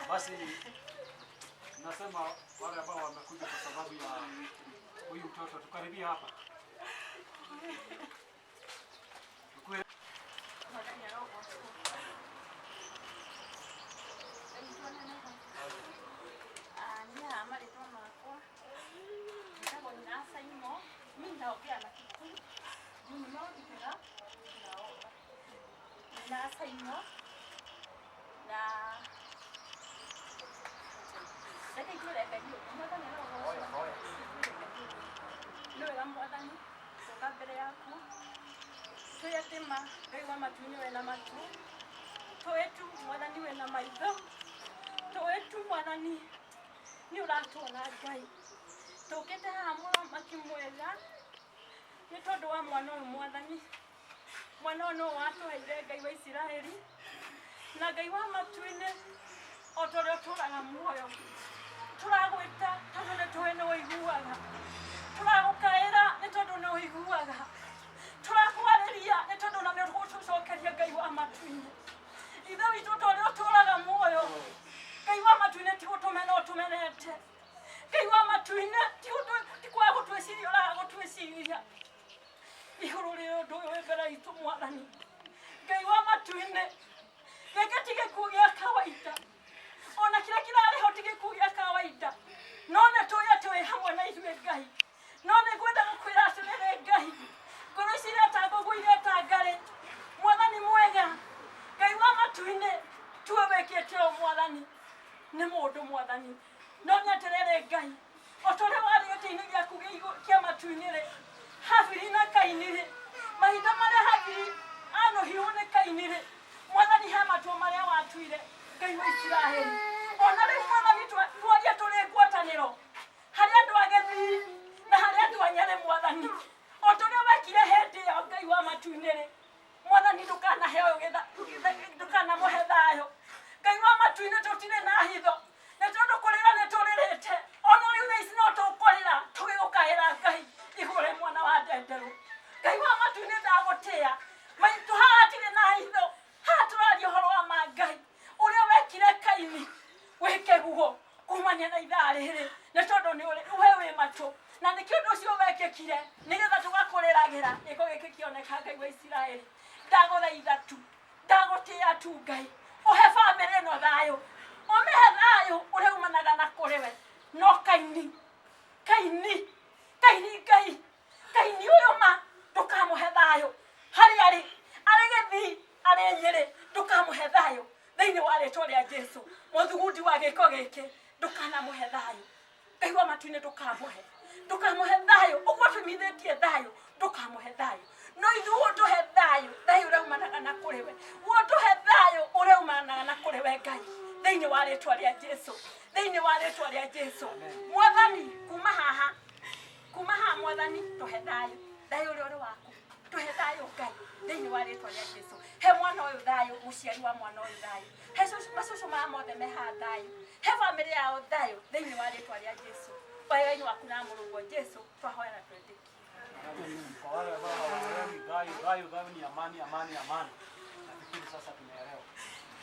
Basi nasema wale ambao wamekuja kwa sababu ya huyu mtoto tukaribia hapa. Tukite haha mũthamaki mwega nĩ tondũ wa mwana ũyũ mwathani. Mwana ũyũ nĩwe watũheire Ngai wa Isiraeli na Ngai wa matu-inĩ o ta ũrĩa ũtũũraga muoyo. Tũragwĩta tondũ nĩ tũĩ nĩ ũiguaga, tũragũkaĩra nĩ tondũ nĩ ũiguaga, tũrakwarĩria nĩ tondũ na nĩ ũgũtũcokeria Ngai wa matu-inĩ. Ithe witũ ta ũrĩa ũtũũraga muoyo, Ngai wa matu-inĩ ti gũtũmena ũtũmenete. Ngai wa matu-inĩ ti kwaga gũtwĩciria ũraga gũtwĩciria igũrũ rĩa ũndũ ũyũ wĩ mbere itũ mwathani. Ngai wa matu-inĩ, gĩkĩ ti gĩkuũ gĩa kawaida, ona kĩrĩa kĩrarĩho ti gĩkuũ gĩa kawaida, no nĩ tũĩ atĩ wĩ hamwe na ithuĩ Ngai. No nĩ ngwenda gũkwĩra atĩrĩrĩ Ngai, ngoro ici ireta ngũngũ ireta ngarĩ, mwathani mwega, Ngai wa matu-inĩ, tiwe wĩkĩte ũũ mwathani, nĩ mũndũ mwathani. No nĩ atĩrĩrĩ Ngai, o ta ũrĩa warĩ gĩtĩ-inĩ gĩaku kĩa matu-inĩ rĩ, Habili na Kaini rĩ, mahinda marĩa Habili anũhirwo nĩ Kaini rĩ, mwathani he matua marĩa watuire Ngai wa Isiraeli. Ona rĩu mwathani twaria tũrĩ ngwatanĩro harĩ andũ a Gĩthii na harĩ andũ a Nyarĩ mwathani, o ta ũrĩa wekire hĩndĩ ĩyo Ngai wa matu-inĩ rĩ, mwathani ndũkanahe ũyũ ndũkanamũhe thayũ. Ngai wa matu-inĩ tũtirĩ na hitho, nĩ tondũ kũrĩra nĩ tũrĩrĩte, ona rĩu thaa ici no tũkũrĩra tũgĩgũkaĩra Ngai igũrũ rĩa mwana wa ndenderũ. Ngai wa matu-inĩ ndagũtĩa, maitũ haha hatirĩ na hitho, haha tũraria ũhoro wa ma Ngai ũrĩa wekire Kaini wĩke guo kumania na ithaa rĩrĩ, nĩ tondũ nĩ ũrĩ we wĩ matũ, na nĩkĩo ũndũ ũcio wekĩkire nĩgetha tũgakũrĩragĩra gĩko gĩkĩ kĩoneka. Ngai wa Isiraeli, ndagũthaitha tu, ndagũtĩa tu Ngai, Ũhe bamĩrĩ ĩno thayũ, ũmĩhe thayũ ũrĩa umanaga na kũrĩ we. No Kaini, Kaini, Kaini, Ngai, Kaini ũyũ ma ndũkamũhe thayũ harĩa arĩ, arĩ Gĩthii, arĩ Nyĩrĩ, ndũkamũhe thayũ thĩinĩ wa rĩtwa rĩa Jesu. Mũthugundi wa gĩko gĩkĩ ndũkanamũhe thayũ. Ngai wa matu-inĩ ndũkamũhe, ndũkamũhe thayũ. Ũguo tũmithĩtie thayũ, ndũkamũhe thayũ. No ithuĩ ũtũhe thayũ, thayũ ũrĩa umanaga na kũrĩ we. Ũtũhe thayũ ũrĩa umanaga na kũrĩ we Ngai, thĩinĩ wa rĩtwa rĩa Jesu, thĩinĩ wa rĩtwa rĩa Jesu. Mwathani, kuma haha, kuma haha Mwathani, tũhe thayũ, thayũ ũrĩa ũrĩ waku, tũhe thayũ Ngai, thĩinĩ wa rĩtwa rĩa Jesu. He mwana ũyũ thayũ, mũciari wa mwana ũyũ thayũ, he macucu maya mothe me haha thayũ, he bamĩrĩ yao thayũ, thĩinĩ wa rĩtwa rĩa Jesu. Wega-inĩ waku na mũrũguo Jesu twahoya na twetĩkie. Kwa wale ambao hawaelewi thayo, thayo, thayo ni amani, amani, amani. Nafikiri sasa tumeelewa.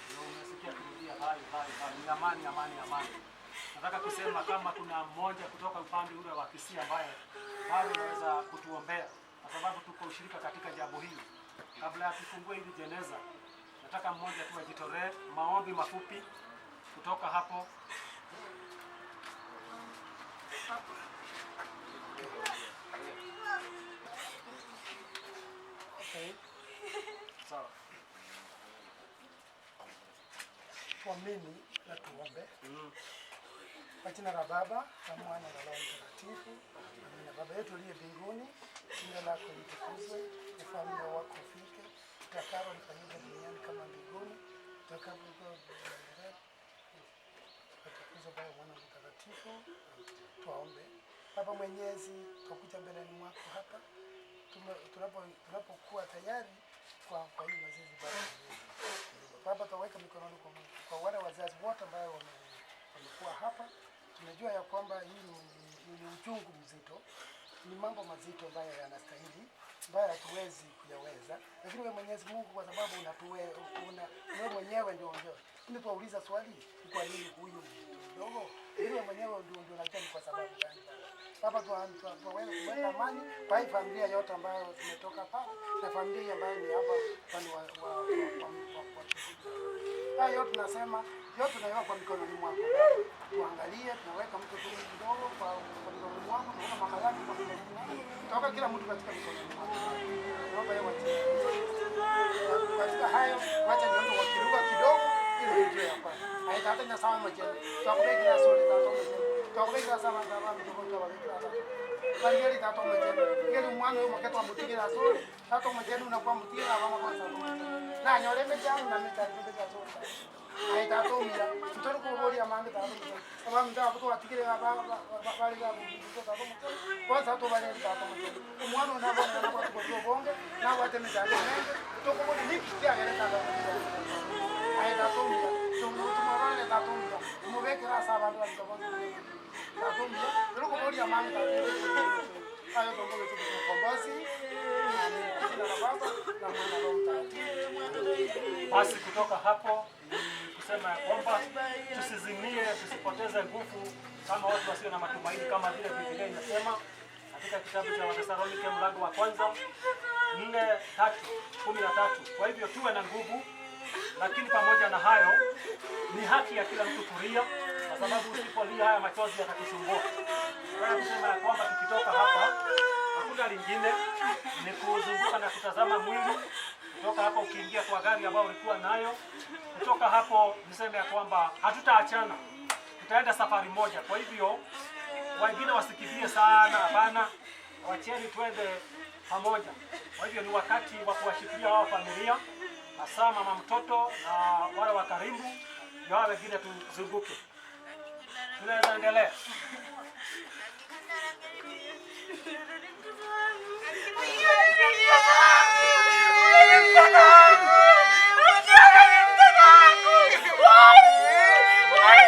Ndio umesikia kurudia thayo, thayo, thayo ni amani, amani, amani. Nataka kusema kama kuna mmoja kutoka upande ule wa Kisii ambaye bado unaweza kutuombea, kwa sababu tuko ushirika katika jambo hili. Kabla ya tufungue hili jeneza, nataka mmoja tu ajitolee maombi mafupi kutoka hapo. Okay. Sawa. Tuamini na tuombe. Kwa jina la Baba na Mwana na Roho Mtakatifu. Amina. Baba yetu uliye mbinguni, jina lako litukuzwe, ufalme wako ufike, utakalo lifanyike duniani kama mbinguni. Utakapokuwa utukuzwe Baba, Mwana Mtakatifu. Tuombe. Baba Mwenyezi, tunakuja mbeleni mwako hapa tunapokuwa tayari kwa hii mazizi. Baba Mwenyezi, Baba, tuweka mikononi kwa wale wazazi wote ambao wamekuwa hapa. Tunajua ya kwamba hii ni uchungu mzito, ni mambo mazito ambayo yanastahili, ambayo hatuwezi kuyaweza, lakini wewe Mwenyezi Mungu, kwa sababu wewe mwenyewe ndio unajua. Tulipoulizwa swali ni kwa nini huyu mdogo, wewe mwenyewe ndio unajua ni kwa sababu gani. Baba, tuwaweze kuweka amani kwa hii familia yote ambayo tumetoka pale na familia ambayo ni hapa kwani wa haya yote tunasema yote tunaweka kwa mikononi mwako. Tuangalie, tunaweka mtoto mdogo kwa mikononi mwako, tunaweka mama yake kwa mikononi mwako, tunaweka kila mtu katika mikononi mwako. Naomba yeye katika hayo, wacha niombe kwa kilugha kidogo ili ujue ya kwamba haitata na sawa mjeni. Tutakubekira sori tatu mjeni. Tutakubekira sawa sawa mdogo tutakubekira tatu. Bangeli tatu mjeni. Ngeli mwana huyo mketo amutigira sori, tatu mjeni unakuwa mutigira mama kwa sababu. Na nyole mjani na mjani mjani sori. Aitatumira tutari kuboria mange tatu mjeni. Aba mjani abuto atigire aba bali ga mbuto tatu mjeni. Kwanza tatu bali tatu mjeni. Mwana unabona na kwa kwa bonge na wate mjani menge. Tukubuli nipi ya tatu mjeni. Aitatumira tumabane tatumira mubekera sabantu abitobonge tatumira turukuboria mange tatu. Hayo tongobe tukukombozi. Jina la Baba na Mwana na Roho Mtakatifu. Basi kutoka hapo ni kusema ya kwamba tusizimie, tusipoteze nguvu kama watu wasio na matumaini, kama vile Biblia inasema katika kitabu cha Wathesalonike mlango wa kwanza 4:13. Kwa hivyo tuwe na nguvu, lakini pamoja na hayo ni haki ya kila mtu kulia, kwa sababu usipolia haya machozi yatakusumbua. Nataka kusema ya kwamba tukitoka hapa hakuna lingine, ni kuzunguka na kutazama mwili. Kutoka hapo ukiingia kwa gari ambayo ulikuwa nayo, kutoka hapo niseme ya kwamba hatutaachana, tutaenda safari moja. Kwa hivyo wengine wasikimbie sana, hapana, wacheni twende pamoja. Kwa hivyo ni wakati wa kuwashikilia hawa familia, hasa mama mtoto na wale wa karibu, ndio wale wengine tuzunguke. Tunaweza endelea. My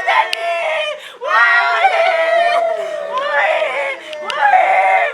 baby.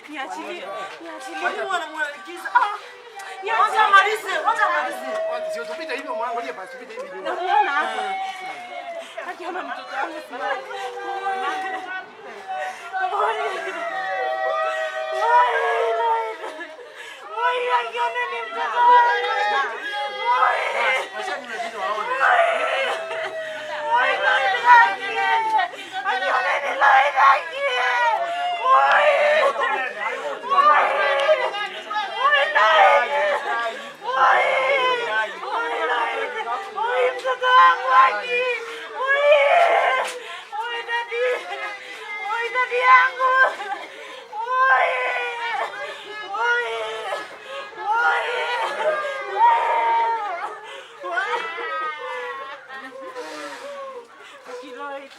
Niachilie. Niachilie. Wacha amalize, wacha amalize. Sio tupite hivi mwangalie basi tupite hivi nyuma. Namuona hapa. Akiona mtoto wangu simama. Oi, akiona ni mtoto wangu. Oi. Wacha ni wengine waone. Oi, akiona ni Lloyd akie. Oi. Oi. Oi, Lloyd. Oi. Oi, Lloyd. Oi, mtoto wangu aki. Oi. Oi, daddy. Oi, daddy yangu. Oi. Oi. Oi. Oi. Lloyd.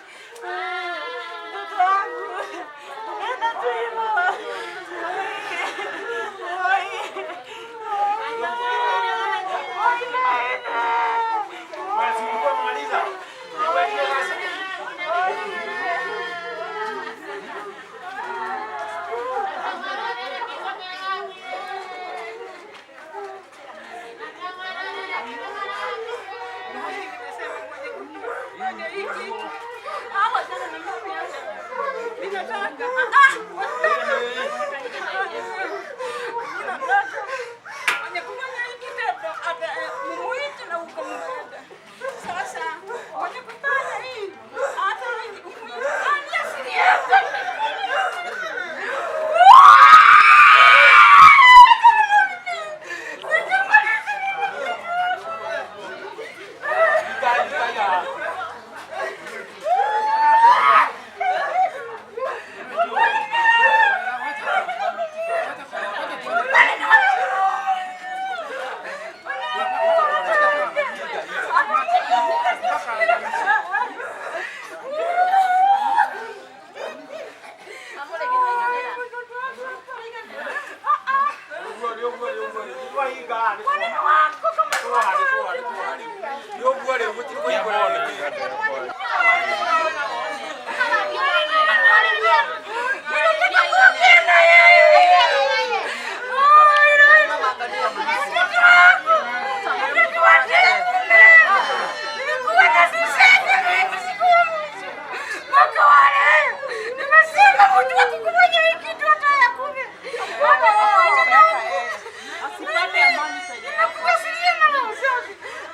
Mtoto wangu. Nenda tu hivyo. Oi. Oi, Lloyd. Basi ulikuwa umemaliza. Wewe sasa.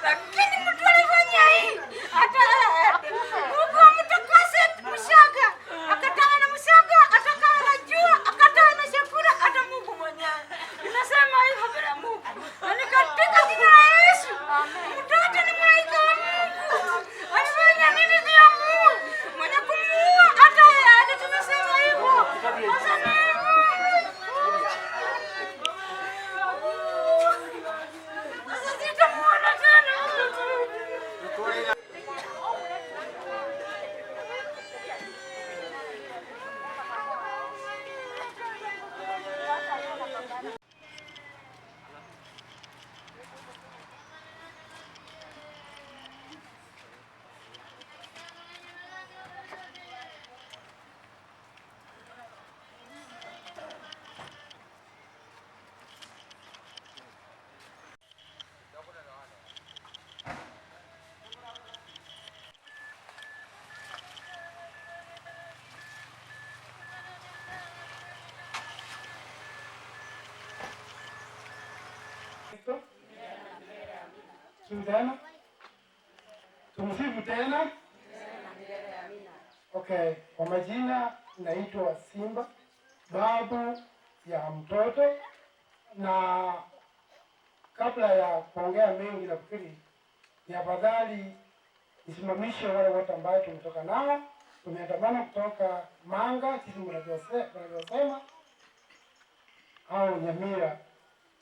Lakini mtu alifanya hii hata Mungu amtakase mshaka, akataka na mshaka, atakaye na jua, akataka na chakula, hata Mungu mwenyewe. Ninasema hivyo bila Mungu. Na ni katika jina la Yesu. Mtoto ni malaika wa Mungu. Alifanya nini juu ya Mungu? Mwenye kumuua hata yeye, tunasema hivyo. Sasa sasa sitamuona tena. Tena. Tumsifu tena. Okay, kwa majina naitwa Simba, babu ya mtoto, na kabla ya kuongea mengi nafikiri ni afadhali nisimamishe wale wote ambao tumetoka nao, tumeandamana kutoka Manga, sisi mnavyosema au Nyamira,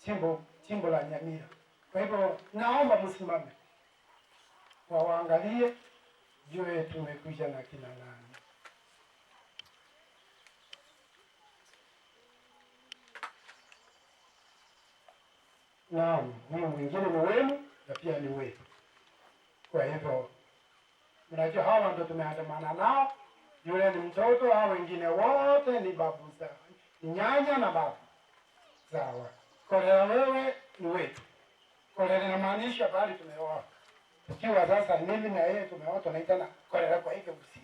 chimbo la Nyamira. Kwa hivyo naomba msimame waangalie jue tumekuja na kina nani. Naam, huyu mwingine ni wenu na pia ni wetu. Kwa hivyo mnajua hawa ndio tumeandamana nao, yule ni mtoto, hao wengine wote ni babu za Nyanya na babu. Sawa. Kolera wewe ni wetu. Kolera inamaanisha bali tumeoa. Tukiwa sasa mimi na yeye tumeoa tunaitana kolera kwa hivyo usi.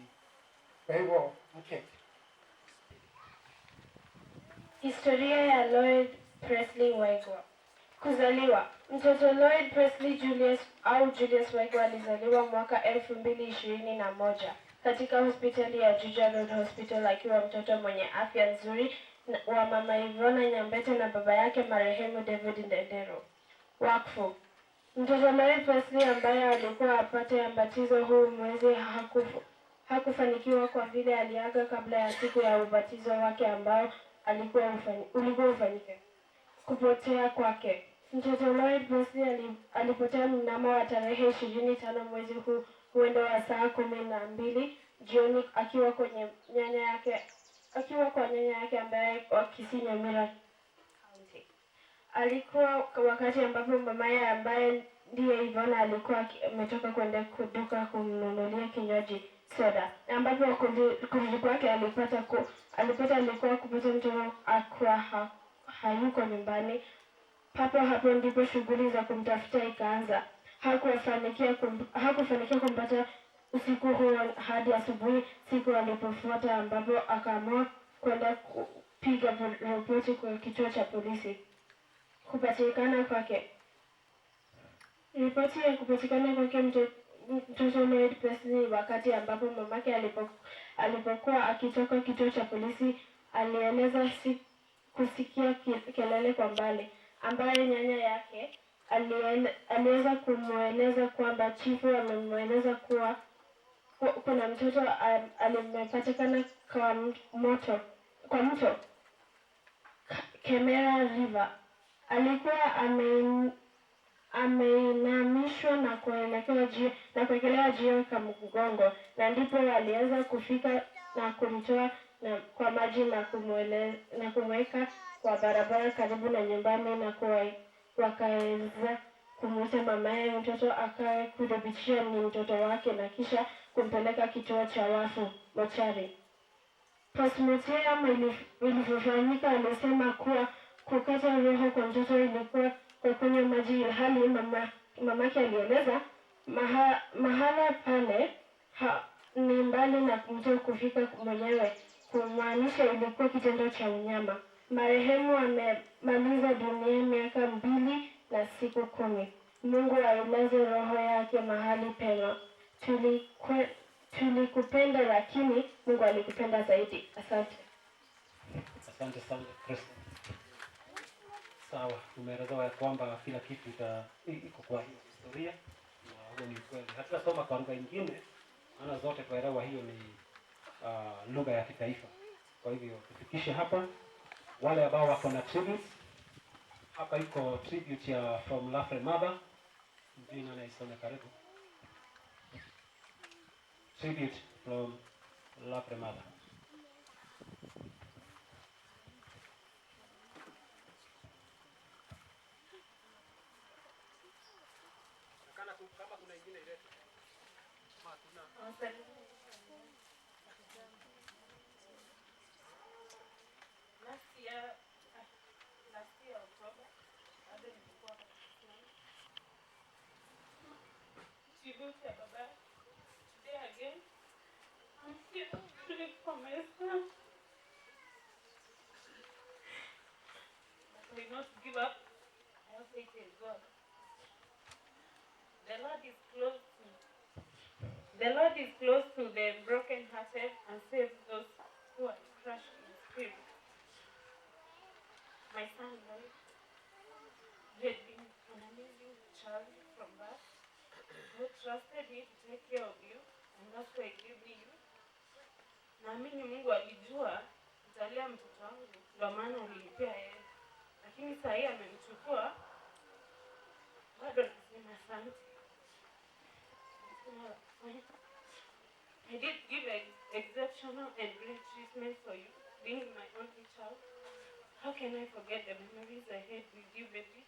Kwa hivyo mketi. Historia ya Lloyd Presley Waigwa. Kuzaliwa. Mtoto Lloyd Presley Julius au Julius Waigwa alizaliwa mwaka 2021 katika hospitali ya Juja Road Hospital akiwa mtoto mwenye afya nzuri wa mama Ivona Nyambete na baba yake marehemu David Ndendero. Wakfu. Mtoto Lloyd Presley ambaye alikuwa apate ubatizo huu mwezi hakufanikiwa kwa vile aliaga kabla ya siku ya ubatizo wake ambao ulikuwa ufanyike. Kupotea kwake. Mtoto Lloyd Presley alipotea mnamo wa tarehe 25 mwezi huu mwendo wa saa 12 jioni akiwa kwa nyanya yake ambaye wa Kisii Nyamira County. Alikuwa wakati ambapo mamaye ambaye ndiye Ivona alikuwa ametoka kwenda kuduka kumnunulia kinywaji soda, ambapo kurudi kwake alikuwa kupata mtoto akiwa hayuko nyumbani. Papo hapo ndipo shughuli za kumtafuta ikaanza. Hakufanikiwa kumpata usiku huo hadi asubuhi siku alipofuata, ambapo akaamua kwenda kupiga ripoti kwa kituo cha polisi. Kupatikana kwake. Ripoti ya kupatikana kwake mtoto Lloyd Presley wakati ambapo mamake alipokuwa akitoka kituo cha polisi alieleza kusikia kelele kwa mbali, ambaye nyanya yake aliweza kumueleza kwamba chifu amemweleza kuwa kuna mtoto alimepatikana kwa mto Kemera River. Alikuwa ameinamishwa na kuwekelewa jiwe kwa mgongo, na ndipo aliweza kufika na kumtoa kwa maji na kumweka kwa barabara karibu na nyumbani, na wakaweza kumuita mamaye mtoto akae kudhibitisha ni mtoto wake na kisha kumpeleka kituo cha wafu mochari. Postmortem ilivyofanyika, alisema kuwa kukata roho kwa mtoto ilikuwa kwa kunywa maji, ilhali mamake alieleza mahala pale ni mbali na mtu kufika mwenyewe, kumaanisha ilikuwa kitendo cha unyama. Marehemu amemaliza dunia miaka 2 na siku 10. Mungu ailaze roho yake mahali pema. Tulikupenda lakini Mungu alikupenda zaidi. Asante. Asante sana Kristo. Sawa, umeelezewa ya kwamba kila kitu iko kwa hiyo historia na huo ni ukweli. Hatutasoma kwa lugha nyingine, maana zote tuelewa hiyo ni lugha ya kitaifa. Kwa hivyo tufikishe hapa wale ambao wako na tributes. Hapa iko tribute ya from Lafre Mother. Mjini anaisoma, karibu. Tribute from Lafre Mother. Kama kuna ingine ilete. Last year October, bado nilikuwa tribute ya baba. Today again, I'm here praying for my son. But I will not give up. I have faith in God. The Lord is close to The Lord is close to the brokenhearted and saves those who are crushed in spirit. My son Lloyd, you had been an amazing child from birth. God trusted me to take care of you, and that's why he gave me you. Naamini Mungu alijua nitalea mtoto wangu, ndio maana alinipea yeye. Lakini saa hii amemchukua, bado nasema asante. I did give exceptional and great treatment for you, being my only child. How can I forget the memories I had with you, baby?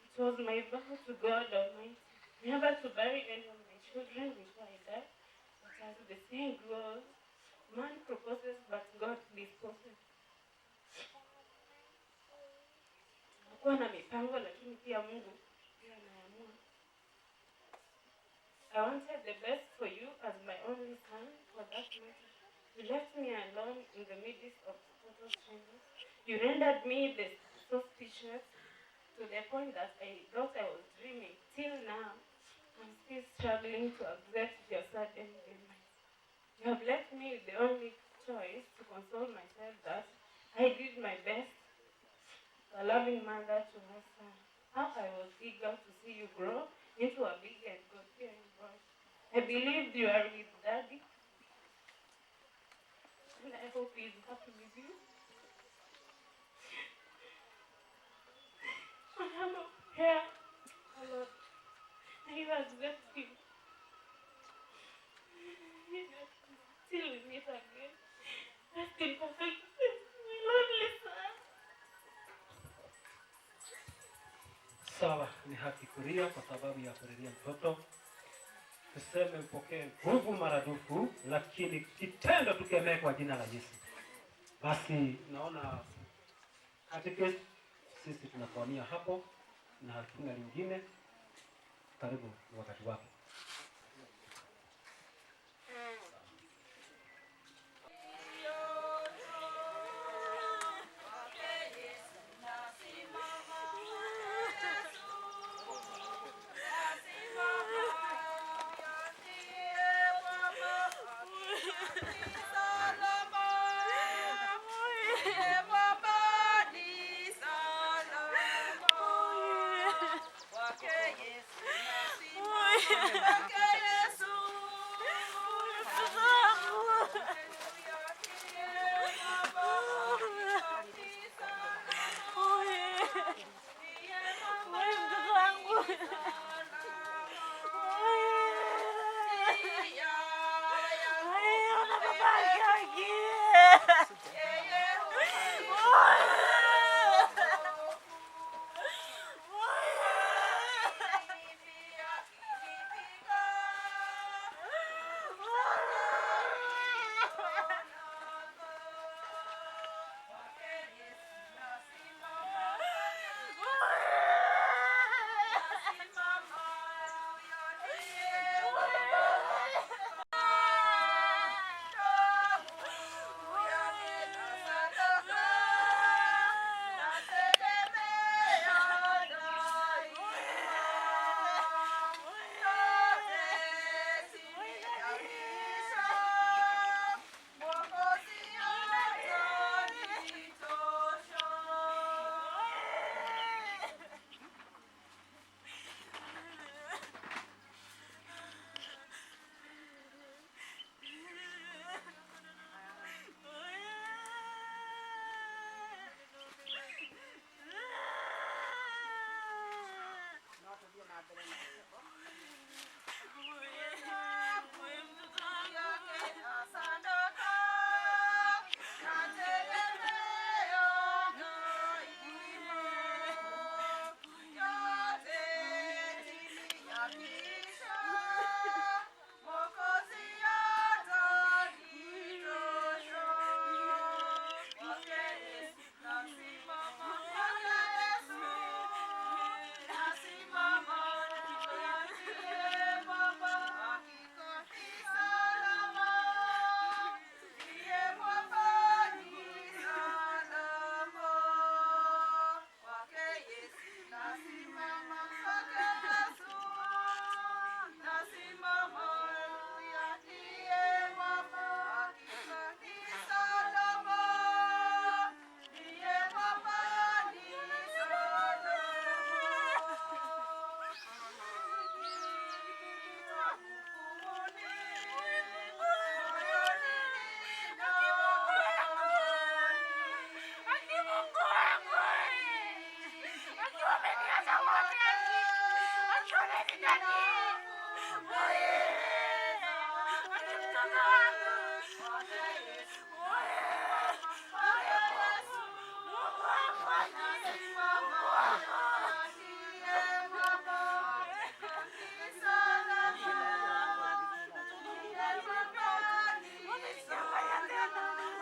It was my vow to God Almighty never to bury any of my children before I die. But as the saying goes, man proposes, but God disposes. Kuwa na mipango, lakini pia Mungu pia anaamua. I wanted the best for you as my only son, for that matter. You left me alone in the midst of total strangers. You rendered me the so speechless to the point that I thought I was dreaming. Till now, I'm still struggling to accept your sudden demise. You have left me with the only choice to console myself that I did my best, a loving mother to her son. How I was eager to see you grow into a big and God-fearing boy. I believed you are with Daddy, and I hope he is happy with you. I am a prayer, oh Lord, and you accept him. Till we meet again. Rest in perfect peace, my lovely son. Sawa, ni haki kulia kwa sababu ya kulilia mtoto. Tuseme mpokee nguvu maradufu, lakini kitendo tukemee kwa jina la Yesu. Basi naona katekist sisi tunakuania hapo na hatuna lingine. Karibu, ni wakati wako.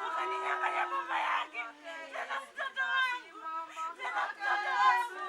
Wakaninyang'anya baba yake, tena mtoto wangu, tena mtoto wangu.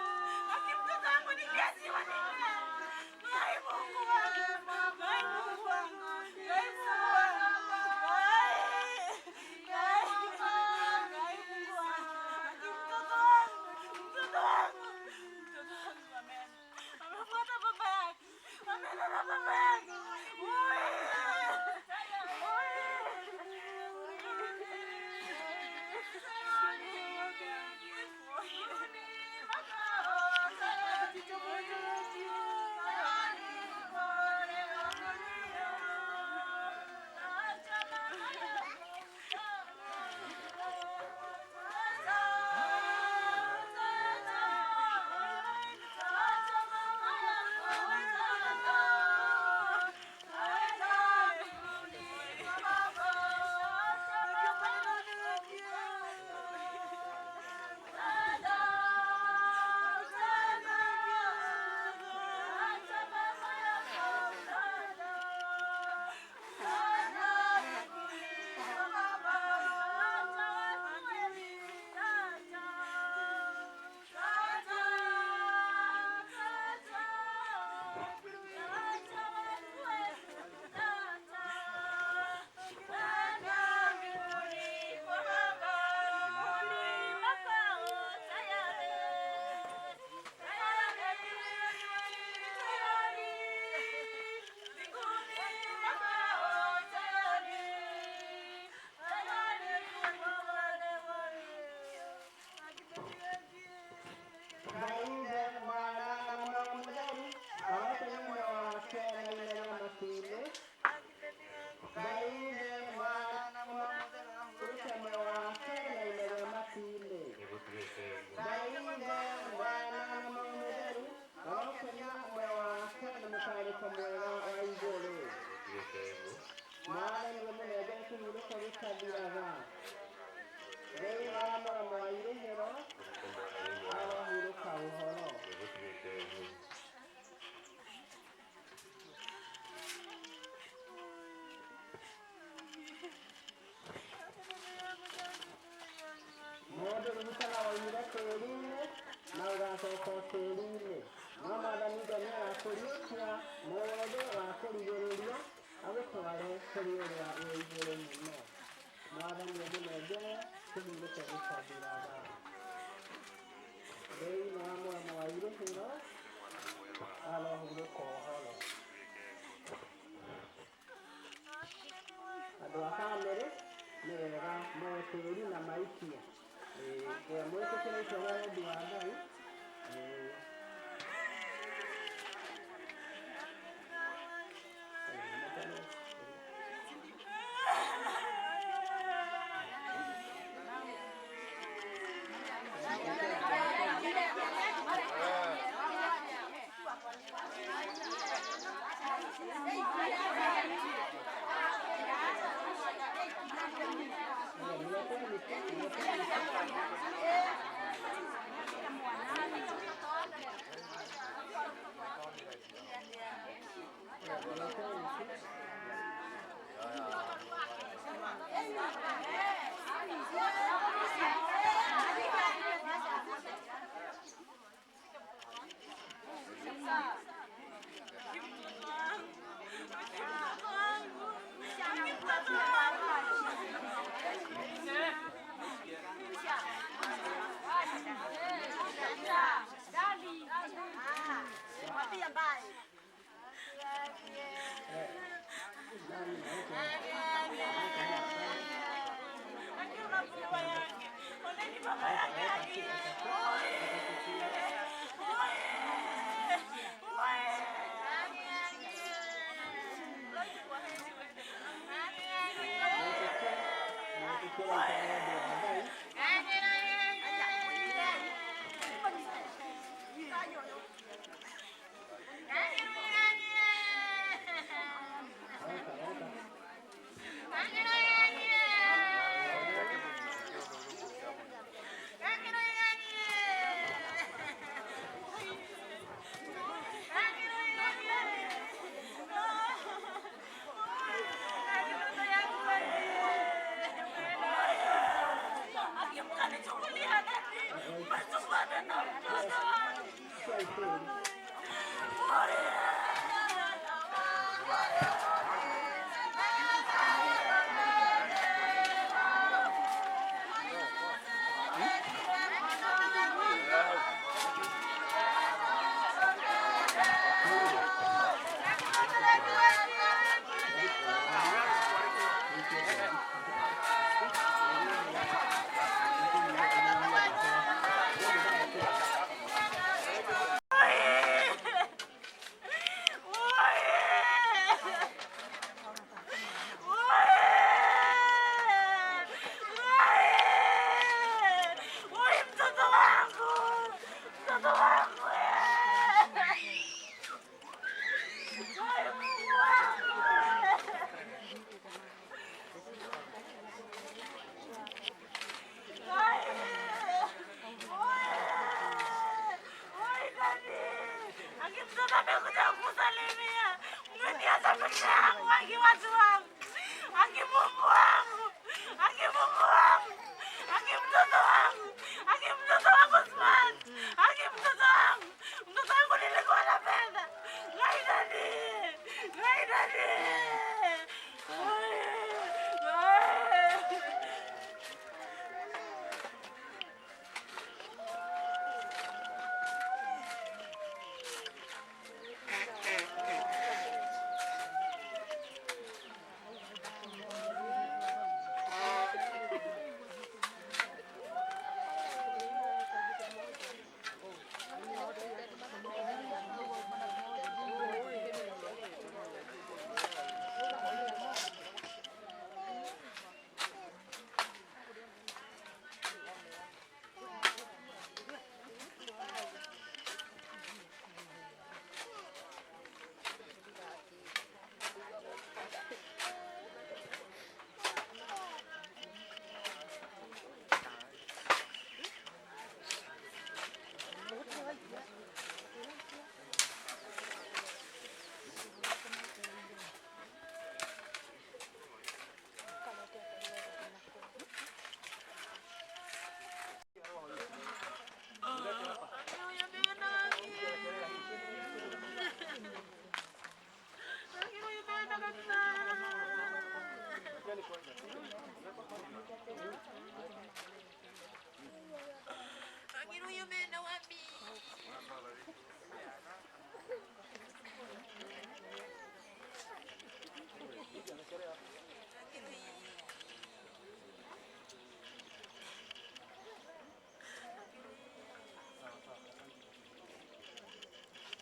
Andũ a bamĩrĩ nĩ wega moe tĩri na maikie we mwĩtĩkĩrĩte na wendi wa Ngai. Why?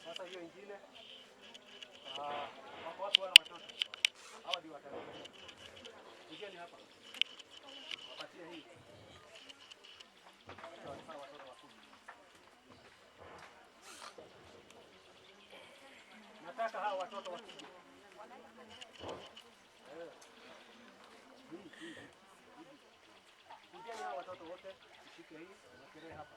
Sasa hiyo ingine wako watu wana watoto hawa ndio wataleta. Ingieni hapa. Wapatie hii. Sawa, watoto wakuje. Nataka hawa watoto wakuje. Kujeni hawa watoto wote, mshike hii, mwekelee hapa.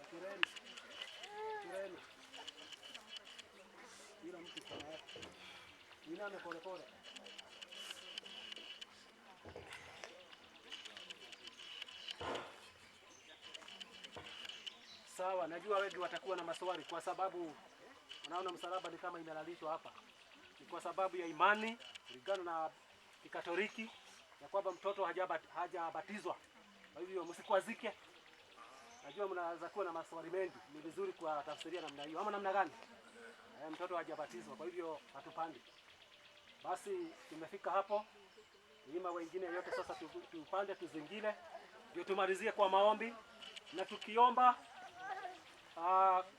Wekeleni. Wekeleni. Kila mtu sana yake. Iname pole pole. Sawa, najua wengi watakuwa na maswali kwa sababu wanaona msalaba ni kama imelalishwa hapa. Ni kwa sababu ya imani kulingana na Kikatoliki ya kwamba mtoto hajabatizwa. Kwa hivyo msikwazike. Najua mnaweza kuwa na maswali mengi, ni vizuri kwa tafsiria namna hiyo ama namna gani? Mtoto hajabatizwa, kwa hivyo hatupandi. Basi tumefika hapo. Milima wengine yote sasa tupande tuzingine ndio tumalizie kwa maombi. Na tukiomba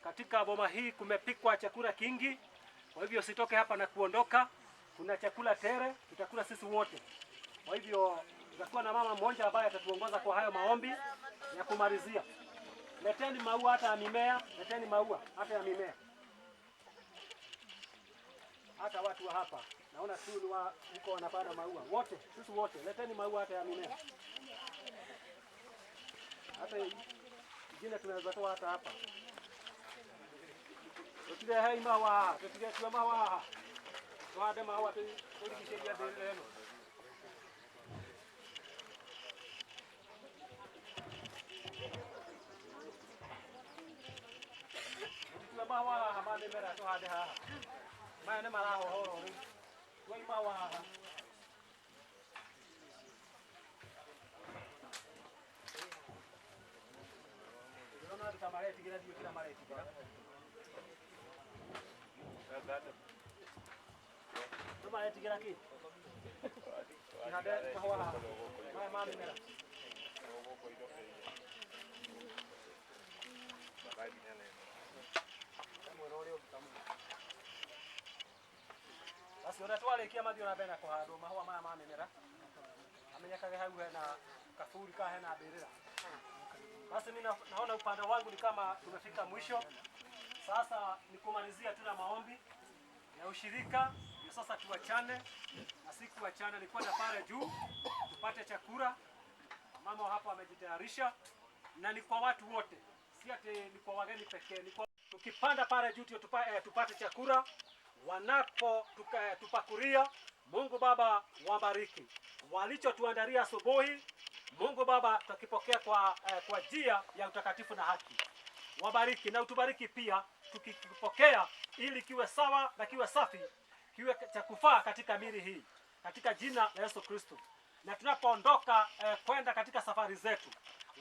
katika boma hii kumepikwa chakula kingi, kwa hivyo sitoke hapa na kuondoka. Kuna chakula tere, tutakula sisi wote. Kwa hivyo tutakuwa na mama mmoja ambaye atatuongoza kwa hayo maombi ya kumalizia. Leteni maua hata ya mimea, leteni maua hata ya mimea. Hata watu wa hapa naona tu ni wa huko wanapanda maua. Wote, sisi wote leteni maua hata ya mimea. Hata ingine tunaweza toa hata hapa. Tutile hai maua, tutile tu maua. Tuhande maua tuligisheria ndeno. Tutile maua hama mimera tuhande haha. Maya nĩ marahohorwo rĩu. Tuai maua haha. Ndĩrona andũ ta maretigĩra ndiũĩ kĩrĩa maretigĩra. Nĩ maretigĩra kĩ? Kĩhande mahũa haha. Maya ma mĩmera. Basi ũrĩa twarĩkia mathiĩ na mbere na kũhandwo mahũa maya ma mĩmera amenyekage hau hena kaburi ka hena mbĩrĩra. Basi mimi naona upande wangu ni kama tumefika mwisho. Sasa ni kumalizia tu na maombi ya ushirika. Ndio sasa tuachane, na si kuachana ni kwenda pale juu tupate chakula. Mama hapo amejitayarisha, na ni kwa watu wote, si ati ni kwa wageni pekee. Ni kwa tukipanda pale juu tupate chakula wanapo tupakuria. Mungu Baba wabariki walichotuandalia asubuhi. Mungu Baba tukipokea kwa njia ya utakatifu na haki. Wabariki na utubariki pia tukikipokea, ili kiwe sawa na kiwe safi, kiwe cha kufaa katika mili hii, katika jina la Yesu Kristo. Na tunapoondoka kwenda katika safari zetu,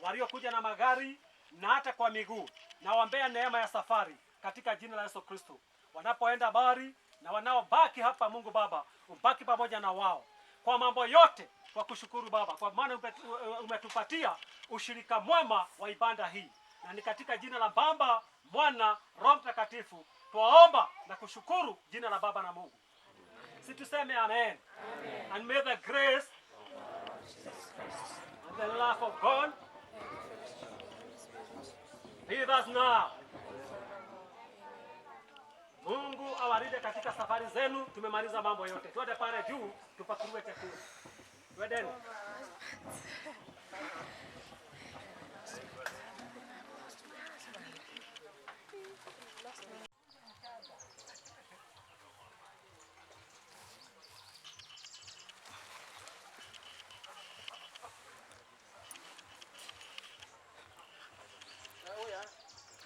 waliokuja na magari na hata kwa miguu, na waombea neema ya safari katika jina la Yesu Kristo. Wanapoenda bari na wanaobaki hapa, Mungu Baba ubaki pamoja na wao kwa mambo yote, kwa kushukuru Baba kwa maana umetupatia ushirika mwema wa ibada hii. Na ni katika jina la Baba, Mwana, Roho Mtakatifu twaomba na kushukuru jina la Baba na Mungu. Si tuseme amen. Amen. And may the grace and the love of God be with us now. Mungu awalinde katika safari zenu. Tumemaliza mambo yote. Twende pale juu tupakuliwe chakula. Twendeni.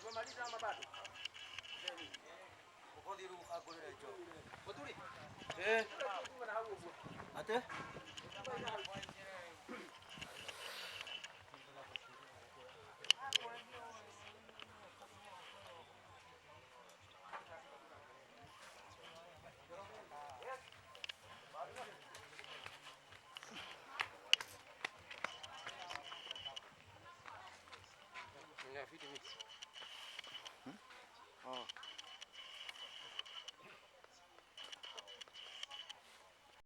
Tumemaliza ama bado? Ate?